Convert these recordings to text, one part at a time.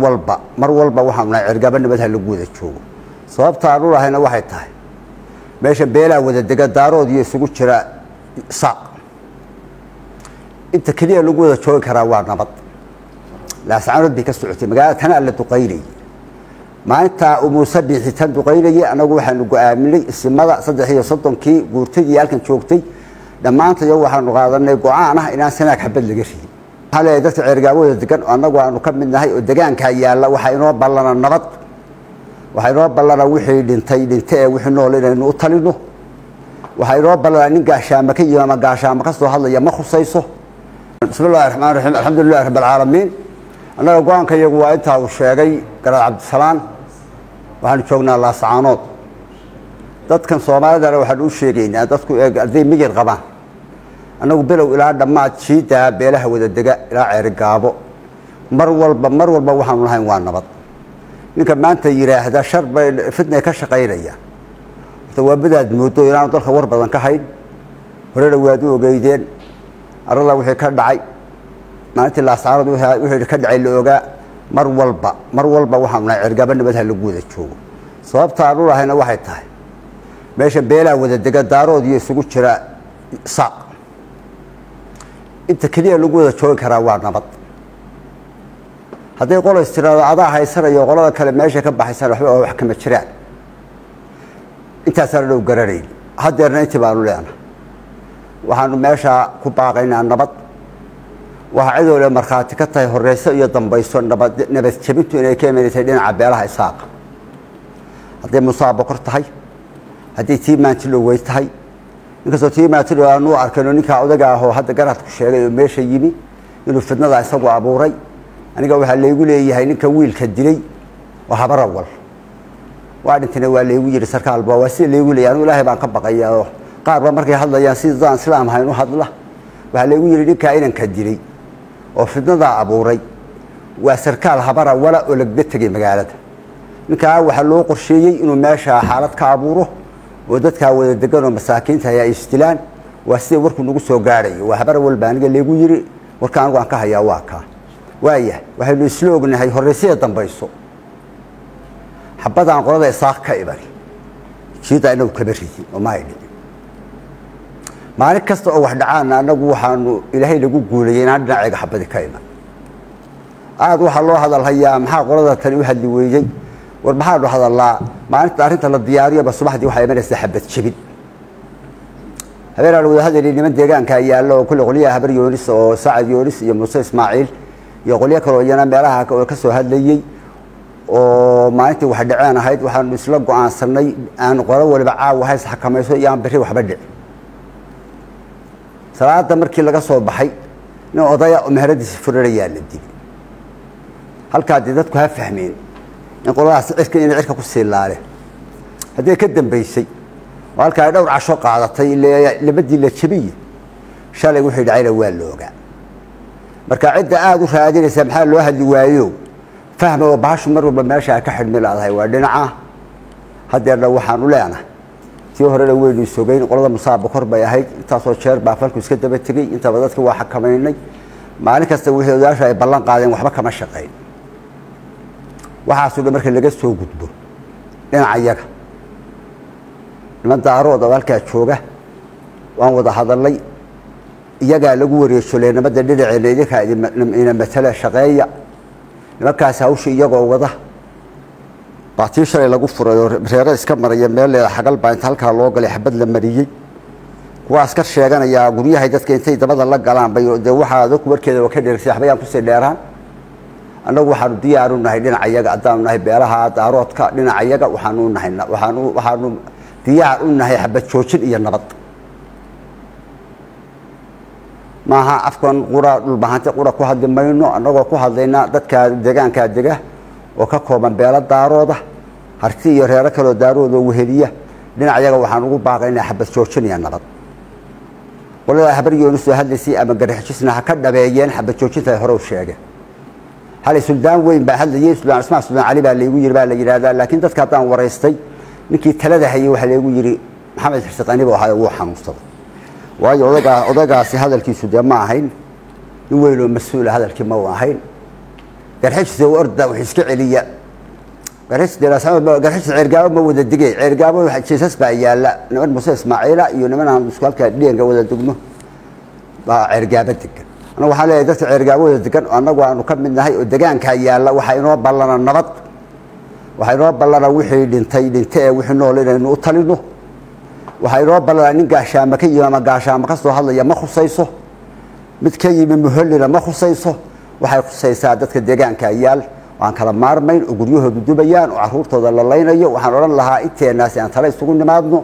Walba mar walba waxaanu nahay Ceerigaabo nabad ha lagu wada joogo. Sababta aan u lahayna waxay tahay meesha beelaa wada dega, Daarood iyo isugu jira Saaq. Inta keliya lagu wada joogi karaa waa nabad. Laascaanood bay ka socotay, magaalada tanaa la duqaynayay maalintaa uu Muuse Biixi tan duqaynayay. Annagu waxaanu go-aaminay isimada 33-kii guurtadii halkan joogtay dhammaantayo, waxaanu qaadanay go-aan ah inaan Sanaag xabad laga ridin. Waxaa leeyahay dadka Ceerigaabo wada degan oo annagu aanu ka mid nahay oo degaankaa yaalla, waxaa inoo ballana nabad, waxaa inoo ballana wixii dhintay dhinte ee wixii nool inaynu u talino. Waxaa inoo ballana nin gaashaama ka yimi ama gaashaama ka soo hadlaya ma khusayso. Bismi illahi raxmaan raxiim, alxamdulilahi rabb alcaalamiin. Annaga go-aanka iyagu waa intaa uu sheegay Garaad Cabdisalaan. Waxaanu joognaa Laascaanood. Dadkan Soomaalidana waxaanu u sheegaynaa dadku hadday miyir qabaan, annagu below ilaa dhammaad jiidaa beelaha wada dega ilaa Ceerigaabo mar walba mar walba waxaanu lahayn waa nabad. Ninka maanta yidhaahda shar bay fitnay ka shaqaynayaan, horta waa midaad moodo inaanu dalka war badan ka hayn. Horena waad u ogeydeen arada wixii ka dhacay maalintii Laascaanood, wixii ka dhacay la ogaa. Mar walba mar walba waxaanu nahay Ceerigaabo nabad ha lagu wada joogo. Sababta aan u lahayna waxay tahay meesha beelaa wada dega, Daarood iyo isugu jira Saaq. Inta keliya lagu wada joogi karaa waa nabad. Hadday qolays tiraado adaa haysanayo, qolada kale meesha ka baxaysan, waxba oo wax kama jiraan. Intaasaan dhow garanayn, haddeerna intii baanu leenahay. Waxaanu meeshaa ku baaqaynaa nabad. Waxaa cidoole markhaati ka tahay horeyso iyo dambayso nabad nabad jebintu inay ka imanaysay dhinaca beelaha Isaaqa, hadday Musaabakor tahay, haddii tii Maantilowey tahay. Inkastoo tii Maantilow aanu arkayno ninkaa odaga ahoo hadda garaadku sheegay oo meesha yimi inuu fidnada isagu abuuray. Aniga waxaa laygu leeyahay ninka wiilka dilay oo Habarawal waa dhintayna waa laygu yidhi sarkaalba, waa sida laygu leeyahay. Anigu Ilaahay baan ka baqaya oo qaar ba markay hadlayaan sidaan islaam ahayn u hadla. Waxaa laygu yidhi ninkaa inanka dilay oo fidnadaa abuuray waa sarkaal Habarawala oo lagaga tegay magaalada. Ninkaa waxaa loo qorsheeyey inuu meesha xaalad ka abuuro oo dadkaa wada degan oo masaakiinta ay isdilaan. Waa sida warku nagu soo gaadhayo, waa Habarawal baa aniga laygu yidhi. Warka anigu aan ka hayaa waa kaa. Waaya, waxaynu isla ognahay horreysaya dambayso xabadaan qolada Isaaq ka ibani jiida inagu kama ridin oo ma ay dhicin. Maalin kasta oo wax dhacaana annagu waxaanu Ilaahay lagu guulayay inaan dhinacayga xabadi ka iman. Aada waxaa loo hadalhayaa maxaa qolada tani u hadli weeyey? War maxaanu hadallaa? Maalinta arrinta la diyaariyoba subaxdii waxaa imanaysaa xabad jebin. Habeenaan wada hadali niman deegaanka yaallo oo kulle qolyaha Habar Yoonis oo Sacad Yoonis iyo Muuse Ismaaciil iyo qolyo kaloo iyana meelaha ka soo hadlayey oo maalintii wax dhaceen ahayd, waxaanu isla go-aansanay aan qolo waliba caawa hays xakamayso iyo aan berri waxba dhicin. Salaada markii laga soo baxay nin odaya oo meheradiisa furanayaa la dilay. Halkaa dee dadku ha fahmeen in qoladaas cirka inay cirka ku sii laaleen haddii ka dambaysay oo halkaa ay dhowr casho qaadatay labadii la jabiye. Shalay wixii dhacayna waa la ogaa. Marka cidda aada u raadinaysa maxaa loo hadli waayo, fahma oo bahashu mar walba meesha ay ka xidhmi laadahay waa dhinaca. Haddeerna waxaanu leenahay tii horena weynu isogeyn qolada Musaabakor bay ahayd. Intaasoo jeer baa falku iska daba tegey, intaba dadka waa xakamaynay. Maalin kasta wixii odayaasha ay ballan qaadeen waxba kama shaqayn. Waxaasoo dhan marka laga soo gudbo, dhinaca yaga niman Daarood oo halkaa jooga waan wada hadalnay, iyagaa lagu wareejolay nabadda dhinaceena. Idinkaa ina matala, shaqeeya. Nimankaas hawsha iyagoo wada baa tii shalay lagu furay oo reero iska maraya meel leeda xagal baa inta halkaa loo galay xabad la mariyey. Kuwa askar sheeganayaa guryahay dadka intay dabada la galaan bay dee waxaa dadku warkeeda waa ka dheersay, waxbayaan kusii dheeraan. Annagu waxaanu diyaaru nahay dhinaca yaga haddaanu nahay beelaha Daaroodka, dhinaca yaga waxaanu nahay waxaanu diyaar u nahay xabad joojin iyo nabad. Maaha afkan qura Dhulbahante qura ku hadli mayno, annagoo ku hadlayna dadkaa deegaankaa dega oo ka kooban beelo Daarooda, Harti iyo reero kaloo Daarooda weheliya. Dhinac yaga waxaan ugu baaqaynaa xabad joojin iyo nabad. Qolada Habar Yoonis soo hadlaysay ama Garxijisna ha ka dhabeeyeen xabad joojinta ay hore u sheegeen. Halay suldaan weyn baa hadlayay, Suldaan Cismaan Suldaan Cali baa laygu yiri baa la yidhahdaa, laakiin dadka haddaan waraystay ninkii talada hayay waxaa laygu yiri Maxamed Xirsiqani buu ahaa, wuu xanuunsaday. Waayo odaygaasi hadalkiisu dee ma ahayn nin weyn oo mas-uula, hadalkii ma u ahayn. Garxajis orda wax iska celiya. Garxajis Garxajis Ceergaabo ma wada digay. Ceergaabo jeesas baa yaalla, niman Muuse Ismaaciila iyo niman aan isku halkaa dhianka wada degno baa Ceergaabo degan. Anagu waxaan leeyahay dadka Ceergaabo wada degan oo annagu aanu ka mid nahay oo degaankaa yaalla, waxaa inoo ballana nabad, waxaa inoo ballana wixii dhintay dhinte ee wixii nool inaynu u talino. Waxaa inoo ballana nin gaashaama ka yimi ama gaashaama ka soo hadlaya ma khusayso, mid ka yimi Muhollina ma khusayso. Waxay khusaysaa dadka deegaanka yaal aan kala maarmayn oo guryahoodu dubayaan oo caruurtooda la laynayo. Waxaan odhan lahaa inteenaasi aan tala isugu nimaadno,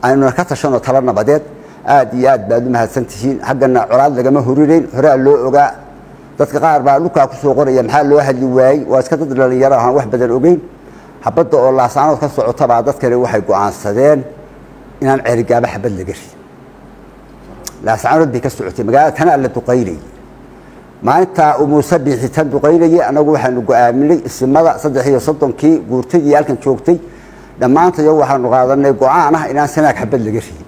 aynuna ka tashano tala nabadeed. Aad iyo aad baad u mahadsan tihiin. Xaggana colaad lagama horinayn, horaa loo ogaa. Dadka qaar baa dhulkaa kusoo qoraya maxaa loo hadli waayey? Waa iska dad dhalinyaro aan wax badan ogeyn. Xabadda oo Laasaanood ka socotabaa dadkani waxay go-aansadeen inaan Ceerigaabo xabad laga rid. Laasaanood bay ka socotay, magaalada tanaa la duqaynayay. Maalintaa uu Muuse Biixi tan duqaynayay, annagu waxaanu go-aaminay isimada 33-kii guurtadii halkan joogtay dhammaantayo waxaanu qaadanay go-aan ah inaan Sanaag xabad laga ridin.